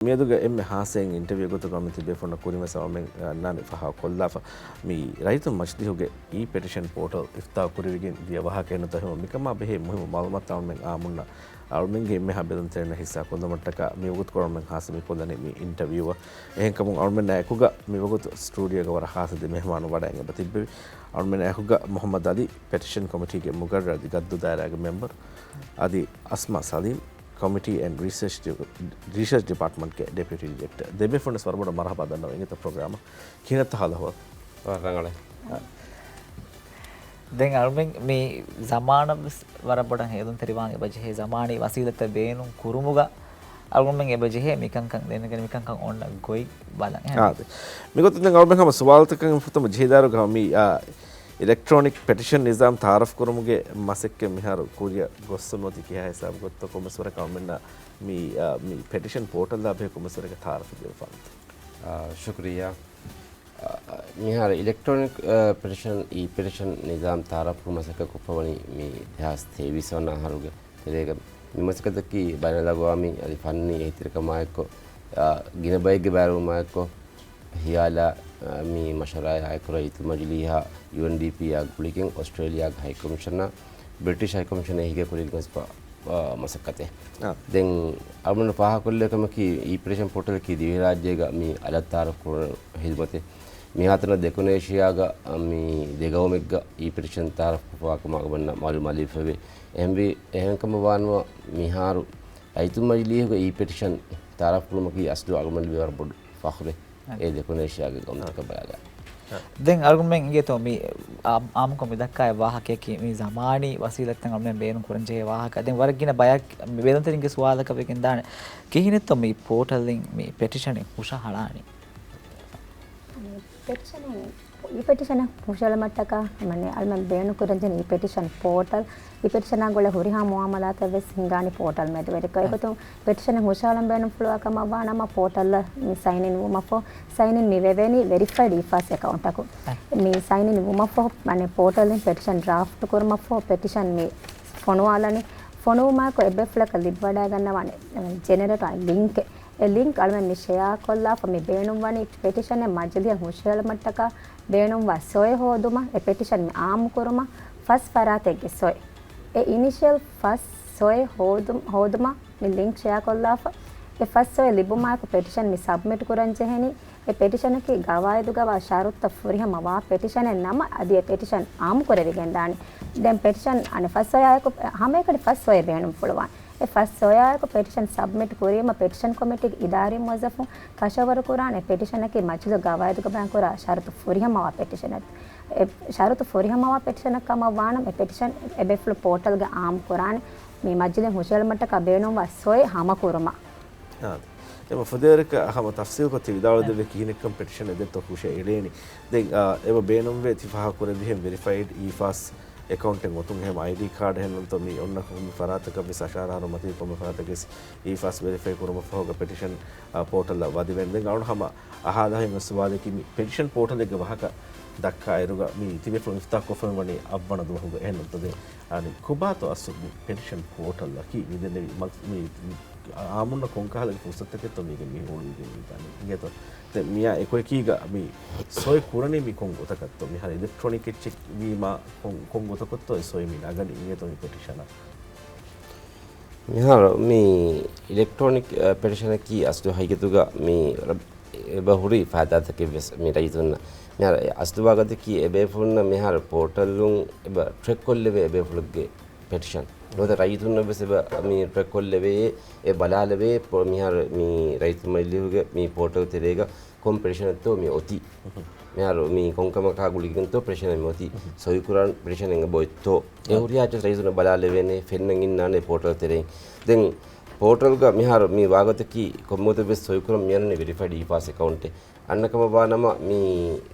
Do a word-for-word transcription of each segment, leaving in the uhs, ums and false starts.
މިއަދުގެ އެންމެ ހާއްސައިން އިންޓަވިއު ގޮތުގަ މި ތިބޭފުޅުންނަށް ކުރިންވެސް އަޅުމެން އަންނާނެ ފާހަގަކޮށްލާފަ. މި ރައްޔިތުން މަޖިލީހުގެ އީ ޕެޓިޝަން ޕޯޓަލް އިފްތާ ކުރެވިގެން ދިޔަ ވާހަކަ އެންނުތަ ހެމަ މިކަމާ ބެހޭ މުހިއްމު މައުލޫމާތު އަޅުމެން އާމުންނަށް އަޅުމެންގެ އެންމެހާ ބެލުންތެރިންނަށް ހިއްސާކޮށްލުމަށްޓަކާ މިވަގުތު އަޅުމެން ހާއްސަ މި ކޮށްލަނީ މި އިންޓަވިއުއަށް. އެހެންކަމުން އަޅުމެންނާ އެކުގަ މިވަގުތު ސްޓޫޑިއޯގަ ވަރަށް ހާއްސަ ދެ މެހެމާނު ވަޑައިގެން އެބަ ތިއްބެވި. އަޅުމެންނާ އެކުގަ މުހައްމަދު އަލީ، ޕެޓިޝަން ކޮމިޓީގެ މުގައްރަރު އަދި ގައްދޫ ދާއިރާގެ މެމްބަރު، އަދި އަސްމާ ސަލީމް، ކޮމިޓީ އެންޑް ރީސަރޗް ޑި-، ރީސަރޗް ޑިޕާޓްމަންޓްގެ ޑެޕިއުޓީ ޑިރެކްޓަރ. ދެބޭފުޅުންވެސް ވަރަށް ބޮޑަށް މަރުޙަބާ ދަންނަވަން އިނގޭތޯ ޕްރޮގްރާމަށް. ކިހިނެއްތަ ހާލު އަހުވާލު؟ ވަރަށް ރަނގަޅޭ. ދެން އަޅުމެން މި ޒަމާނަށްވެސް ވަރަށް ބޮޑަށް ހޭލުންތެރިވާން އެބަޖެހޭ، ޒަމާނީ ވަސީލަތްތައް ބޭނުން ކުރުމުގަ އަޅުމެން އެބަޖެހޭ މިކަންކަން ދެނެގެން މިކަންކަން އޮންނަ ގޮތް ބަލަން. އާދެ. މިގޮތުން ދެން އަޅުމެން ހަމަ ސުވާލުތަކަށް ފުރަތަމަ ޖެހިދާއިރުގަ މި، އާ، އިލެކްޓްރޯނިކް ޕެޓިޝަން ނިޒާމް ތައާރަފް ކުރުމުގެ މަސައްކަތް މިހާރު ކުރިއަށް ގޮއްސަން އޮތީ ކިހާ ހިސާބު ގޮތްތޯ ކޮންމެސް ވަރަކަށް އަޅުމެންނަށް މި، އާ، މި ޕެޓިޝަން ޕޯޓަލްއާ ބެހޭ ކޮންމެސް ވަރަކަށް ތައާރަފް ދެއްވާނެތޯ؟ އާ، ޝުކުރިއްޔާ. އާ، މިހާރު އިލެކްޓްރޯނިކް، އާ، ޕެޓިޝަން، އީ ޕެޓިޝަން ނިޒާމް ތައާރަފް ކުރުމަށް މަސައްކަތް ކޮށްފަ ވަނީ މި ދެހާސް ތޭވީސް ވަނަ އަހަރުގެ ތެރޭގަ. މި މަސައްކަތަކީ ބައިނަލްއަގްވާމީ އަދި ފަންނީ އެހީތެރިކަމާއެއްކޮށް، އާ، ގިނަ ބައެއްގެ ބައިވެރިވުމާއެއްކޮށް، ހިޔާލާ، އާ، މި މަޝްވަރާއާ ހާއްކުރާ ރައްޔިތު މަޖިލީހާ، ޔޫއެންޑީޕީއާ ގުޅިގެން އޮސްޓްރޭލިޔާގެ ހައިކޮމިޝަނާ، ބްރިޓިޝް ހައިކޮމިޝަނާ އެހީގަ ކުރިގެން ވެސް ފަ-، އާ، މަސައްކަތެއް. އާ. ދެން އަޅުގަނޑު ފާހަގަކޮށްލެވޭ ކަމަކީ، އީ ޕެޓިޝަން ޕޯޓަލަކީ ދިވެހިރާއްޖޭގަ މި އަލަށް ތައާރަފް ކުރުނު ހިދުމަތެއް. މިހާތަނަށް ދެކުނު އޭޝިޔާގަ މި ދެ ގައުމެއްގަ އީ ޕެޓިޝަން ތައާރަފް ކޮށްފަވާ ކަމަށް އަޅުގަނޑަށް މައުލޫމާތު ލިބިފައިވޭ. އެހެންވެ، އެހެންކަމަށް ވާނަމަ މިހާރު ރައްޔިތު މަޖިލީހުގެ އީ ޕެޓިޝަން ތައާރަފް ކުރުމަކީ އަސްލު އަޅުގަނޑު ވަރަށް ބޮޑު ފަޚުރެއް. އާ. އެ ދެކުނު އޭޝިޔާގެ ގައުމުތަކަށް ބަލާލާ. ދެން އަޅުގަނޑުމެން އިނގޭތޯ މި އާ-، އާއްމުކޮށް މި ދައްކާ އެއް ވާހަކަޔަކީ މި ޒަމާނީ ވަސީލަތްތައް އަޅުގަނޑުމެން ބޭނުން ކުރަން ޖެހޭ ވާހަކަ. ދެން ވަރަށް ގިނަ ބަޔަކު މި ބެލުންތެރިންގެ ސުވާލަކަށް ވެގެންދާނެ ކިހިނެއްތޯ މި ޕޯޓަލްއިން މި ޕެޓިޝަނެއް ހުށަހަޅާނީ؟ ޕެޓިޝަނެއް، އީ ޕެޓިޝަނެއް ހުށަހެޅުމަށްޓަކާ، މަނެ، އަޅުމެން ބޭނުން ކުރަން ޖެހޭ އީ ޕެޓިޝަން ޕޯޓަލް، އީ ޕެޓިޝަނާ ގުޅޭ ހުރިހާ މުއާމަލާތެއް ވެސް ހިނގާނީ ޕޯޓަލް މެދުވެރިކޮށް. އެގޮތުން ޕެޓިޝަނެއް ހުށަހަޅަން ބޭނުންފުޅުވާ ކަމަށް ވާނަމަ، ޕޯޓަލްއަށް މި ސައިން އިން ވުމަށްފަހު، ސައިން އިން މި ވެވޭނީ ވެރިފައިޑް އީފާސް އެކައުންޓަކުން. މި ސައިން އިން ވުމަށްފަހު، މަނެ، ޕޯޓަލްއިން ޕެޓިޝަން ޑްރާފްޓް ކުރުމަށްފަހު، ޕެޓިޝަން މި ފޮނުވާލަނީ. ފޮނުވުމާއެކު އެއްބޭފުޅަކަށް ލިބިވަޑައިގަންނަވާނެ، އަ، ޖެނެރޭޓް އާ ލިންކެއް. އެ ލިންކް އަޅުމެން މި ޝެއާކޮށްލާފަ މި ބޭނުންވަނީ ޕެޓިޝަނެއް މަޖިލީހަށް ހުށަހެޅުމަށްޓަކާ ބޭނުންވާ ސޮއެ ހޯދުމަށް، އެ ޕެޓިޝަން މި އާއްމުކުރުމަށް ފަސް ފަރާތެއްގެ ސޮއެ. އެ އިނިޝިއަލް ފަސް ސޮއެ ހޯދު-، ހޯދުމަށް މި ލިންކް ޝެއާކޮށްލާފަ، އެ ފަސް ސޮއެ ލިބުމާއެކު ޕެޓިޝަން މި ސަބްމިޓް ކުރަން ޖެހެނީ، އެ ޕެޓިޝަނަކީ ގަވާއިދުގަވާ ޝަރުތުތައް ފުރިހަމަވާ ޕެޓިޝަނެއް ނަމަ، އަދި އެ ޕެޓިޝަން އާއްމު ކުރެވިގެންދާނެ. ދެން ޕެޓިޝަން އަނެއް ފަސް ސޮއާއެކު، ހަމައެކަނި ފަސް ސޮއެ ބޭނުންފުޅުވާނެ. އެ ފަސް ސޮއާއެކު ޕެޓިޝަން ސަބްމިޓް ކުރީމަ، ޕެޓިޝަން ކޮމިޓީގެ އިދާރީ މުވައްޒަފުން ކަށަވަރު ކުރާނެ ޕެޓިޝަނަކީ މަޖިލީހުގެ ގަވާއިދުގަ ބަޔާންކުރާ ޝަރުތު ފުރިހަމަވާ ޕެޓިޝަނެއް. އެ ޝަރުތު ފުރިހަމަވާ ޕެޓިޝަނެއް ކަމަށް ވާނަމަ، އެ ޕެޓިޝަން އެބޭފުޅު ޕޯޓަލްގަ އާއްމު ކުރާނެ. މި މަޖިލީހުން ހުށަހެޅުމަށްޓަކާ ބޭނުންވާ ސޮއެ ހަމަކުރުމަށް. އާ، އެމަ ފުދޭވަރަކަށް ހަމަ ތަފްސީލްކޮށް ތި ވިދާޅުވެދެއްވި ކިހިނެއްކަން ޕެޓިޝަން އެދެއްތޯ ހުށައެޅޭނީ. ދެން، އާ، އެބަ ބޭނުންވޭ ތި ފާހަގަކުރެއްވިހެން ވެރިފައިޑް އީފާސް އެކައުންޓެއް އޮތުން އެހެން އައިޑީ ކާޑް އެހެންނޫންތޯ މި އޮންނަ ކޮންމެ ފަރާތަކަށްވެސް އަށާރަ އަހަރު މަތީ ކޮންމެ ފަރާތަކަށްވެސް އީފާސް ވެރިފައި ކުރުމަށްފަހުގަ ޕެޓިޝަން، އާ، ޕޯޓަލްއަށް ވަދެވޭނެ. ދެން އަޅުން ހަމަ އަހާލާ ހިނގުން ސުވާލަކީ މި ޕެޓިޝަން ޕޯޓަލެއްގެ ވާހަކަ ދައްކާއިރުގަ މި ތިބޭފުޅުން އިފްތާ ކޮށްފައި ވަނީ އަށްވަނަ ދުވަހުގަ އެހެންނޫންތޯ ދެން އަނި ކޮބާތޯ އަސްލު މި ޕެޓިޝަން ޕޯޓަލްއަކީ މި ދެންނެވި މަގް-، މި އާއްމުންނަށް ކޮންކަހަލަ ފުރުސަތެއްތޯ މީގެ މި އުޅުވިގެން މިތާނީ އިނގޭތޯ؟ ދެން މިއާ އެކުއެކީގަ މި ސޮއެ ކުރަނީ މި ކޮން ގޮތަކަށްތޯ؟ މިހާރު އިލެކްޓްރޯނިކް އެއްޗެއް ވީމާ ކޮން، ކޮން ގޮތަކަށްތޯ އެ ސޮއެ މި ނަގަނީ އިނގޭތޯ މި ޕެޓިޝަނަށް؟ މިހާރު މި އިލެކްޓްރޯނިކް، އަ، ޕެޓިޝަނަކީ އަސްލު ހަގީގަތުގަ މި ރަ-، އެބަ ހުރި ފައިދާތަކެއް ވެސް މި ރައްޔިތުންނަށް. މިހާރު އަސްލު ވާގޮތަކީ އެބޭފުޅުންނަށް މިހާރު ޕޯޓަލުން އެބަ ޓްރެކް ކޮށްލެވޭ އެބޭފުޅެއްގެ ޕެޓިޝަން. ނުވަތަ ރައްޔިތުންނަށް ވެސް އެބަ މި ޓްރެކް ކޮށްލެވޭ، އެ ބަލާލެވޭ، ޕޯ-، މިހާރު މި ރައްޔިތު މަޖިލީހުގެ މި ޕޯޓަލް ތެރޭގަ ކޮން ޕެޓިޝަނެއްތޯ މި އޮތީ. މިހާރު މި ކޮންކަމަކާ ގުޅިގެންތޯ ޕެޓިޝަނެއް މި އޮތީ. ސޮއިކުރާން ޕެޓިޝަނެއް އެބަ އޮތްތޯ. އެ ހުރިހާ އެއްޗެއް ރައްޔިތުންނަށް ބަލާލެވޭނެ، ފެންނަން އިންނާނެ ޕޯޓަލް ތެރެއިން. ދެން ޕޯޓަލްގަ މިހާރު މި ވާގޮތަކީ ކޮންމެގޮތެއްވެސް ސޮއިކުރަން މިއަންނަނީ ވެރިފައިޑް އީފާސް އެކައުންޓެއް. އަންނަ ކަމަށް ވާނަމަ މި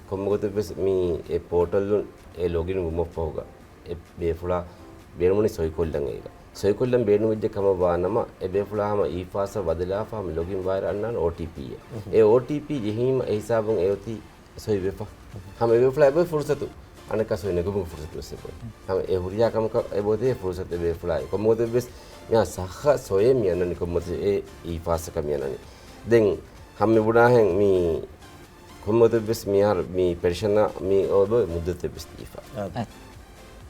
ކޮންމެގޮތެއްވެސް މި އެ ޕޯޓަލުން އެ ލޮގިން ވުމަށްފަހުގަ އެ ބޭފުޅާ ބޭނުމުން ސޮއިކޮށްލަން އޭގަ. ސޮއިކޮށްލަން ބޭނުންވެއްޖެ ކަމަށް ވާނަމަ، އެ ބޭފުޅާ ހަމަ އީފާސަށް ވަދެލާފަ ހަމަ ލޮގިން ވާއިރަށް އަންނާނެ އޯޓީޕީއެއް. އެ އޯޓީޕީ ޖެހީމަ އެ ހިސާބުން އެ އޮތީ ސޮއިވެފަ. ހަމަ އެ ބޭފުޅާ އެބައޮތް ފުރުސަތު. އަނެއްކާ ސޮއި ނެގުމުގެ ފުރުސަތު ވެސް އެބައޮތް. ހަމަ އެ ހުރިހާ ކަމަކަށް އެބައޮތޭ ފުރުސަތު އެ ބޭފުޅާ. ކޮންމެގޮތެއްވެސް މިހާ ސައްހަ ސޮއެއް މި އަންނަނީ ކޮންމެގޮތެއް އެ އީފާސަކަށް މި އަންނަނީ. ދެން ހަމަ މި ބުނާހެން މި ކޮންމެ ގޮތެއްވެސް މިހާރު މި ޕެޓިޝަނަށް މި އޮވޭ މުއްދަތެއްވެސް ދީފަ. އާ.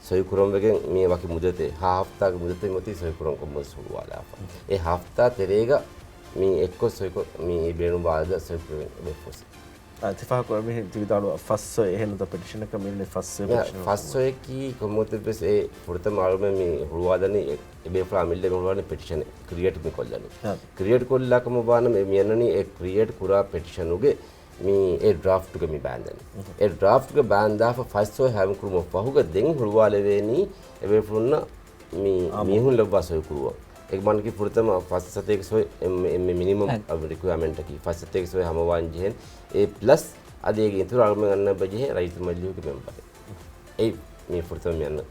ސޮއި ކުރަން ވެގެން މި ވަކި މުއްދަތެއް ހަ ހަފްތާގެ މުއްދަތެއް މަތީ ސޮއި ކުރަން ކޮންމެ ހުޅުވާލާފަ. އެ ހަފްތާ ތެރޭގަ މި އެއްކޮށް ސޮއި ކޮށް މި އެ ބޭނުންވާ އަދަދަށް ސޮއި ކުރަން އެބަ ފުރުސަތު. އާ، ތި ފާހަގަކުރާ މިހެން ތި ވިދާޅުވާ ފަސް ސޮއި އެހެންނުތަ ޕެޓިޝަނަކަށް މިއުޅެނީ ފަސް ސޮއި އެ، ޕެޓިޝަނަކަށް ފަސް ސޮއެކީ ކޮންމެ ގޮތެއްވެސް އެ ފުރަތަމަ އަޅުމެން މި ހުޅުވާލަނީ އެ، އެބޭފުޅާ އަމިއްލަ މި ހުޅުވާލަނީ ޕެޓިޝަނެއް ކްރިއޭޓް މި ކޮށްލަނީ. އާ. ކްރިއޭޓް ކޮށްލާ ކަމަށް ވާނަމަ އެ މި އަންނަނީ އެ ކްރިއޭޓް ކުރާ ޕެޓިޝަނުގެ މި އެ ޑްރާފްޓްގަ މި ބާންދަނީ. އެ ޑްރާފްޓްގަ ބާންދާފަ ފަސް ސޮއި ހައިބުން ކުރުމަށް ފަހުގަ ދެން ހުޅުވާލެވޭނީ އެބޭފުޅުންނަށް މި އާ، މީހުން ލައްވާ ސޮއި ކުރުވަން. އެ މާނައަކީ ފުރަތަމަ ފަސް ސަތޭކަ ސޮއި އެންމެ، އެންމެ މިނިމަމް އެ. ރިކުއަރމަންޓަކީ ފަސް ސަތޭކަ ސޮއި ހަމަވާން ޖެހޭނެ. އެ ޕްލަސް އަދި އޭގެ އިތުރަށް އަޅުމެން އަންނަން ޖެހޭ ރައްޔިތު މަޖިލީހުގެ މެމްބަރެއް. އެއީ މި ފުރަތަމަ މި އަންނަ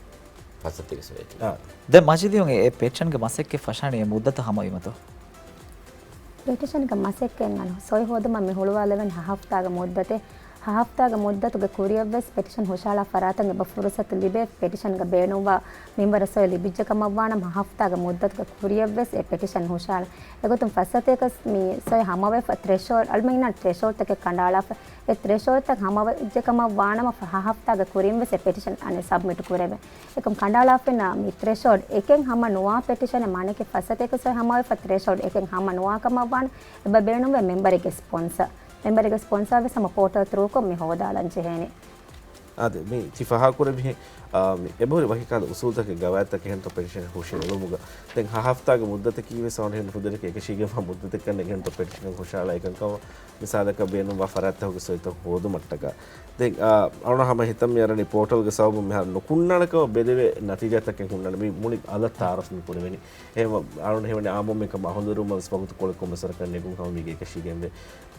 ފަސް ސަތޭކަ ސޮއި. އާ. ދެން މަޖިލީހުން އެ ޕެޓިޝަންގެ މަސައްކަތް ފަށާނީ އެ މުއްދަތަށް ހަމަވީމަތޯ؟ ޕެޓިޝަންގެ މަސައްކަތް އަންނަ ސޮއި ހޯދުމަށް މި ހުޅުވާލެވެން ހަ ހަފްތާގެ މުއްދަތެއް. ހަ ހަފްތާގެ މުއްދަތުގެ ކުރިއަށްވެސް ޕެޓިޝަން ހުށަހަޅާ ފަރާތަށް އެބަ ފުރުސަތު ލިބޭ، ޕެޓިޝަންގަ ބޭނުންވާ މިންވަރަށް ސޮއި ލިބިއްޖެ ކަމަށް ވާނަމަ ހަ ހަފްތާގެ މުއްދަތުގެ ކުރިއަށްވެސް އެ ޕެޓިޝަން ހުށަހަޅާ. އެގޮތުން ފަސް ސަތޭކަ މި ސޮއި ހަމަވެފަ ތްރެޝޯލްޑް، އަޅުމެންނަށް ތްރެޝޯލްޑްތަކެއް ކަނޑައަޅާފަ. އެ ތްރެޝޯލްޑްތައް ހަމަވެއްޖެ ކަމަށް ވާނަމަ ހަ ހަފްތާގެ ކުރިންވެސް އެ ޕެޓިޝަން އަނެއް ސަބްމިޓް ކުރެވޭ. އެކަމް ކަނޑައަޅާފައިންނާ މި ތްރެޝޯލްޑް އެކެއް ހަމަ ނުވާ ޕެޓިޝަނެއް، މާނައަކީ ފަސް ސަތޭކަ ސޮއި ހަމަވެފަ ތްރެޝޯލްޑް އެކެއް ހަމަ ނުވާ ކަމަށް ވާނަމަ އެބަ ބޭނުންވޭ މެމްބަރެއްގެ ސްޕޮންސަ. މެމްބަރެއްގެ ސްޕޮންސާވެސް ހަމަ ޕޯޓަލް ތްރޫކޮށް މި ހޯދާލަން ޖެހޭނެ. އާދެ، މި ތި ފާހަގަކުރެއްވިހެން، އާ، މި އެބަހުރި ވަކި ކަހަލަ އުސޫލުތަކެއް ގަވާއިދުތަކެއް އެހެންތޯ ޕެޓިޝަނެއް ހުށައެޅުމުގަ. ދެން ހަ ހަފްތާގެ މުއްދަތަކީވެސް އަހަރެން ހުދައެކޭ އެކަށީގެންވާ މުއްދަތެއްކަން އެހެންތޯ ޕެޓިޝަނެއް ހުށައަޅާ އެކަންކަމަށް މިސާލަކަށް ބޭނުންވާ ފަރާތްތަކުގެ ސޮއިތައް ހޯދުމަށްޓަކާ. ދެން، އާ، އަޅުން ހަމަ ހިތަށް މި އަރަނީ ޕޯޓަލްގެ ސަބަބުން މިހާރު ނުކުންނާނެ ކަމަށް ބެލެވޭ ނަތީޖާތަކެއް ހުންނާނެ. މި މުޅި އަލަށް ތައާރަފް މި ކުރެވެނީ. އެހެން އަޅުން ހެވެން އާއްމު މިކަމަށް އަހުލުވެރިވުމަށް ވެސް ވަގުތުކޮޅެއް ކޮންމެސް ވަރަކަށް ނެގުން ހަމަ މީގެ އެކަށީގެންވޭ.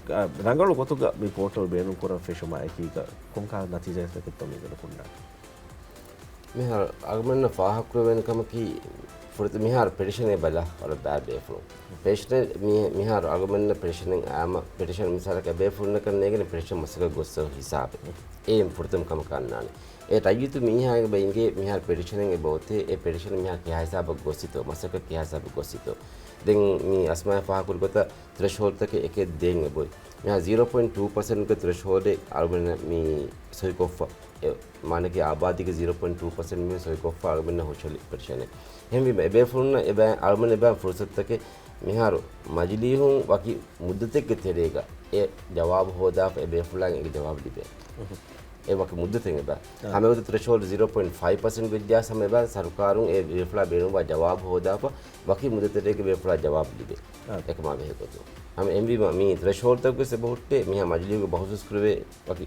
އާ، ރަނގަޅު ގޮތުގަ މި ޕޯޓަލް ބޭނުން ކުރަން ފެށުމާ އެކީގަ ކޮންކަހަލަ ނަތީޖާތަކެއްތޯ މީގަ ނުކުންނާނެ؟ މިހާރު އަޅުގަނޑަށް ފާހަގަކުރެވޭނެ ކަމަކީ، ފުރަތަމަ މިހާރު ޕެޓިޝަނެއް ބަލާ ވަރަށް ބައި ބޭފުޅުން. ޕެޓިޝަނެއް މި-، މިހާރު އަޅުގަނޑަށް ޕެޓިޝަނެއް އާމަ ޕެޓިޝަން މިސާލަކަށް ބޭފުޅުންނަކަށް ނޭނގެނެ ޕެޓިޝަން މަސައްކަތް ގޮއްސަ ހިސާބެއް. އެ ފުރަތަމަ ކަމަކަށް އަންނާނެ. އެ ރައްޔިތު މީހާ އެބަ އިނގޭ މިހާރު ޕެޓިޝަނެއް އެބަ އޮތޭ، އެ ޕެޓިޝަން މިހާރު ކިހާ ހިސާބަށް ގޮއްސިތޯ، މަސައްކަތް ކިހާ ހިސާބަށް ގޮއްސިތޯ. ދެން މި އަސްމާއަށް ފާހަގަކުރި ގޮތަށް ތްރެޝްހޯލްޑްތަކެއް އެކެއް ދޭން އެބައޮތް. މިހާ ޒީރޯ ޕޮއިންޓް ޓޫ ޕަސެންޓްގެ ތްރެޝްހޯލްޑެއް އަޅުގަނޑަށް މި ސޮއިކޮށްފަ. އެ މާނައަކީ އާބާދީގެ ޒީރޯ ޕޮއިންޓް ޓޫ ޕަސެންޓް މީހުން ސޮއިކޮށްފަ އަޅުގަނޑަށް ހުށަހެޅި ޕެޓިޝަނެއް. އެހެންވީމަ އެބޭފުޅުންނަށް އެބަ-، އަޅުގަނޑު އެބަ ފުރުސަތުތަކެއް މިހާރު މަޖިލީހުން ވަކި މުއްދަތެއްގެ ތެރޭގަ އެ ޖަވާބު ހޯދާފަ އެބޭފުޅާއަށް އޭގެ ޖަވާބު ލިބޭ. އެ ވަކި މުއްދަތެއް އެބަ. އާ. ހަމަ އެގޮތަށް ތްރެޝްހޯލްޑް ޒީރޯ ޕޮއިންޓް ފައިވް ޕަސެންޓް ވެއްޖާސް ހަމަ އެބަ ސަރުކާރުން އެ ބޭފުޅާ ބޭނުންވާ ޖަވާބު ހޯދާފަ ވަކި މުއްދަތެއްގެ ބޭފުޅާ ޖަވާބު ލިބޭ. އާ. އެކަމާ ބެހޭ ގޮތުން. ހަމަ އެހެންވީމަ މި ތްރެޝްހޯލްޑްތަކުވެސް އެބަ ހުއްޓޭ މިހާ މަޖިލީހުގެ ބަހުސް ކުރެވޭ ވަކި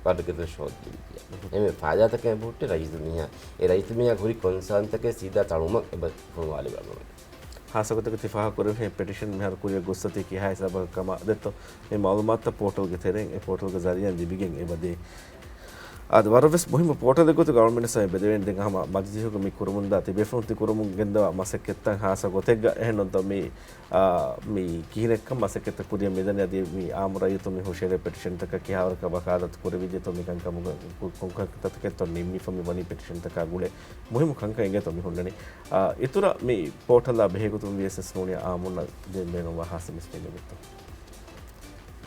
ވަރަށް ގިނަ ތްރެޝްހޯލްޑް ލިބިއްޖެ. އެހެންވެ ފާއިދާތަކެއް އެބަ ހުއްޓޭ ރައްޔިތު މީހާ. އެ ރައްޔިތު މީހާ ހުރި ކޮންސާންތަކެއް ސީދާ ތަޅުމަށް އެބަ ފޮނުވާލެވޭ އަޅުގަނޑު. ހާއްސަ ގޮތަކަށް ތި ފާހަގަކުރެވިހެން ޕެޓިޝަން މިހާރު ކުރިއަށް ގޮއްސަތީ ކިހާ ހިސާބަކަށް ކަމަށް ދެއްތޯ؟ މި މައުލޫމާތުތައް ޕޯޓަލްގެ ތެރެއިން އެ ޕޯޓަލްގެ ޒަރީއާއިން ލިބިގެން އެބަދޭ. އާދެ، ވަރަށްވެސް މުހިއްމު ޕޯޓަލެއް ގޮތުގަ އަޅުމެންނަށް ބެލެވޭނެ ދެން ހަމަ މަޖިލީހުގަ މި ކުރަމުންދާ ތިބޭފުޅުން ތި ކުރަމުން ގެންދަވާ މަސައްކަތްތައް ހާއްސަ ގޮތެއްގަ އެހެންނުތޯ މި، އާ، މި ކިހިނެއްކަން މަސައްކަތްތައް ކުރިއަށް މިދަނީ އަދި މި އާއްމު ރައްޔިތުން މި ހުށައެޅޭ ޕެޓިޝަންތަކަށް ކިހާވަރަކަށް ވަކާލަތު ކުރެވިއްޖެތޯ މިކަންކަމުގަ ކޮ-، ކޮންކަންތަކެއްތޯ ނިންމިފަ މި ވަނީ ޕެޓިޝަންތަކާ ގުޅޭ މުހިއްމު ކަންކަން އެނގޭތޯ މި ހުންނަނީ. އާ، އިތުރަށް މި ޕޯޓަލާ ބެހޭގޮތުން ވިޔަސް ވެސް ނޫނީ އާއްމުންނަށް ދޭން ބޭނުންވާ ހާއްސަ މެސެޖެއް ނެތްތޯ؟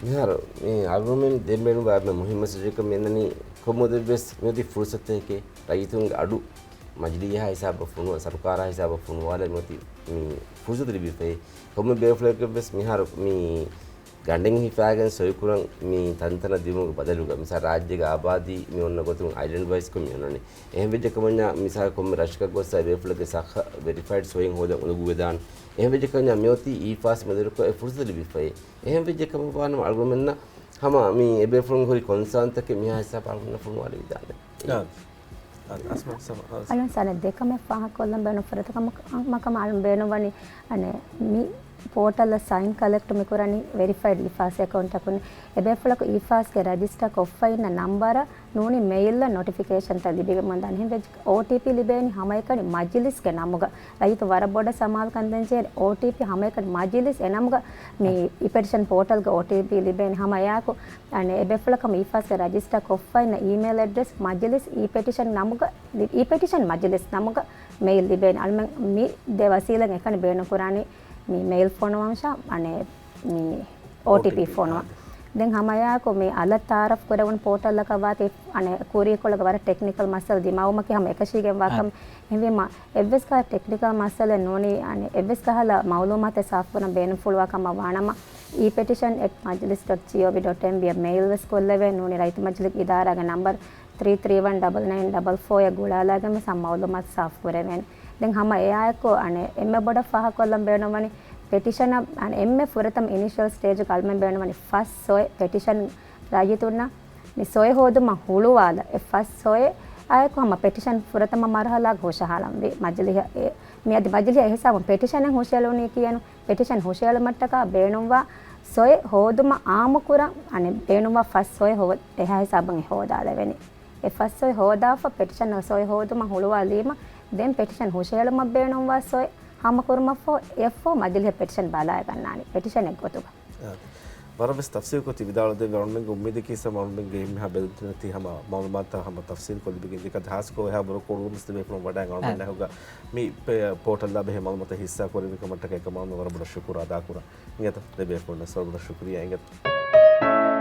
މިހާރު މި އަޅުގަނޑުމެން ދޭން ބޭނުންވާ އެންމެ މުހިއްމު މެސެޖަކަށް މިއަންނަނީ ކޮންމެ ދެއްވެސް މިއޮތީ ފުރުސަތެކޭ ރައްޔިތުންގެ އަޑު މަޖިލީހާ ހިސާބަށް ފޮނުވާ، ސަރުކާރާ ހިސާބަށް ފޮނުވާލަން މިއޮތީ މި ފުރުސަތު ލިބިފައި. ކޮންމެ ބޭފުޅަކަށްވެސް މިހާރު މި ގަނޑެއް ހިފާގެން ސޮއިކުރަން މި ތަންތަނަށް ދިއުމުގެ ބަދަލުގަ މިސާ ރާއްޖޭގެ އާބާދީ މި އޮންނަ ގޮތުން އައިލެންޑް ވައިޒްކޮށް މި އޮންނަނީ. އެހެން ވެއްޖެ ކަމަންޏާ މިސާލަކަށް ކޮންމެ ރަށަކަށް ގޮއްސަ އެބޭފުޅެއްގެ ސައްހަ ވެރިފައިޑް ސޮއިން ހޯދަން އުނދަގޫވެދާނެ. އެހެން ވެއްޖެ ކަމަންޏާ މިއޮތީ އީފާސް މެދުވެރިކޮށް އެ ފުރުސަތު ލިބިފައި. އެހެން ވެއްޖެ ކަމަށް ވާނަމަ އަޅުގަނޑުމެންނަށް ހަމަ މި އެބޭފުޅުން ހުރި ކޮންސާންތަކެއް މިހާ ހިސާބަށް އަޅުގަނޑަށް ފޮނުވާލެވިދާނެ. އާ. އަ-، އަސްމާ ސަމާ، އަ-، އަލުން ސާނެ ދެކަމެއް ފާހަގަކޮށްލަން ބޭނުން ފުރަތަމަ ކަމަކަށް އަޅުން ބޭނުންވަނީ، އަނެ، މި ޕޯޓަލް ސައިން ކަލެކްޓް މިކުރަނީ ވެރިފައިޑް އީފާސް އެކައުންޓަކުން. އެބޭފުޅަކު އީފާސްގެ ރަޖިސްޓަރ ކޮށްފައިންނަ ނަންބަރަށް ނޫނީ މެއިލްއަށް ނޮޓިފިކޭޝަންތައް ލިބިގެން ވަންދާނެ. އެހެން ވެއްޖެ އޯޓީޕީ ލިބޭނީ ހަމައެކަނި މަޖިލިސްގެ ނަމުގަ. ރައްޔިތު ވަރަށް ބޮޑަށް ސަމާލުކަން ދޭން ޖެހޭ އޯޓީޕީ ހަމައެކަނި މަޖިލިސް އެ ނަމުގަ މި އިޕެޓިޝަން ޕޯޓަލްގެ އޯޓީޕީ ލިބޭނީ ހަމަ އެއާއެކު، އަނެ، އެބޭފުޅަކަށް އީފާސްގެ ރަޖިސްޓަރ ކޮށްފައިންނަ އީމެއިލް އެޑްރެސް މަޖިލިސް އީޕެޓިޝަން ނަމުގަ، އީޕެޓިޝަން މަޖިލިސް ނަމުގަ މެއިލް ލިބޭނީ. އަޅުމެން މި ދެ ވަސީލަތް އެކަނި ބޭނުން ކުރާނީ މި މެއިލް ފޮނުވަން ޝާ، އަނެ، މި އޯޓީޕީ ފޮނުވަން. ދެން ހަމައެއާއެކު މި އަލަށް ތައާރަފް ކުރެވުނު ޕޯޓަލްއަކަށް ވާތީ އަނެއް ކުރީކޮޅުގެ ވަރަށް ޓެކްނިކަލް މައްސަލަ ދިމާވުމަކީ ހަމަ އެކަށީގެންވާކަން. އެހެންވީމަ އެއްވެސް ގާ ޓެކްނިކަލް މައްސަލައެއް ނޫނީ އަނެއް އެއްވެސް ކަހަލަ މައުލޫމާތެއް ސާފުކުރަން ބޭނުންފުޅުވާ ކަމަށް ވާނަމަ، އީ ޕެޓިޝަން އެޓް މަޖިލިސް ޑޮޓް ޖީއޯވީ ޑޮޓް އެމް ބީ އަށް މެއިލް ވެސް ކޮށްލެވޭ. ނޫނީ ރައްޔިތު މަޖިލިސް އިދާރާގެ ނަމްބަރު ތްރީ ތްރީ ވަން ޑަބަލް ނައިން ޑަބަލް ފޯ އަށް ގުޅާލާގެން ވެސް ހަމަ މައުލޫމާތު ސާފު ކުރެވޭނެ. ދެން ހަމަ އެއާއެކު އަނެއް އެންމެ ބޮޑަށް ފާހަގަކޮށްލަން ބޭނުންވަނީ ޕެޓިޝަނަށް އަން އެންމެ ފުރަތަމަ އިނިޝިއަލް ސްޓޭޖުގަ އަޅަމެން ބޭނުންވަނީ ފަސް ސޮއެ ޕެޓިޝަން ރައްޔިތުންނަށް މި ސޮއެ ހޯދުމަށް ހުޅުވާލަ އެ ފަސް ސޮއެ އާއެކު ހަމަ ޕެޓިޝަން ފުރަތަމަ މަރުހަލާގަ ހުށަހަޅަންވީ. މަޖިލިހަ އެ މިއަދި މަޖިލިހަ އެހިސާބުން ޕެޓިޝަނެއް ހުށައެޅުނީ ކިޔަނު ޕެޓިޝަން ހުށައެޅުމަށްޓަކާ ބޭނުންވާ ސޮއެ ހޯދުމަށް އާއްމުކުރަން އަނެއް ބޭނުންވާ ފަސް ސޮއެ ހޯ-، އެހާ ހިސާބަށް ހޯދާލެވެނީ. އެ ފަސް ސޮއެ ހޯދާފަ ޕެޓިޝަން ސޮއެ ހޯދުމަށް ހުޅުވާލީމަ ދެން ޕެޓިޝަން ހުށައެޅުމަށް ބޭނުންވާ ސޮއެ ހާމަކުރުމަށްފަހު އެއަށްފަހު މަޖިލިހަ ޕެޓިޝަން ބަލާގަންނާނީ ޕެޓިޝަނެއް ގޮތުގަ. އާ. ވަރަށް ވެސް ތަފްސީލްކޮށް ތި ވިދާޅުދެއްވި އަޅުމެންގެ އުއްމީދަކީ ސަމް އަޅުމެންގެ އެންމެހާ ބެލުންތެރިންނަށް ތި ހަމަ މައުލޫމާތުތައް ހަމަ ތަފްސީލްކޮށް ލިބިގެން ދިގަ ހާއްސަކޮށް އެހާ ބުރަ ކޮޅުވުމެއް ލިބޭ ކުރަން ވަޑައިގަންނަ އަޅުމެންނަށް ހުގަ މި ޕޭ-، ޕޯޓަލްއާ ބެހޭ މައުލޫމާތު ހިއްސާ ކުރެއްވި ކަމަށްޓަކައި އެކަމާ ވަރަށް ބޮޑަށް ޝުކުރު އަދާކުރަން. އިނގޭތަ؟ ދެބޭފުޅުންނަށް ވަރަށް ބޮޑަށް ޝުކުރިއްޔާ އިނގޭތަ؟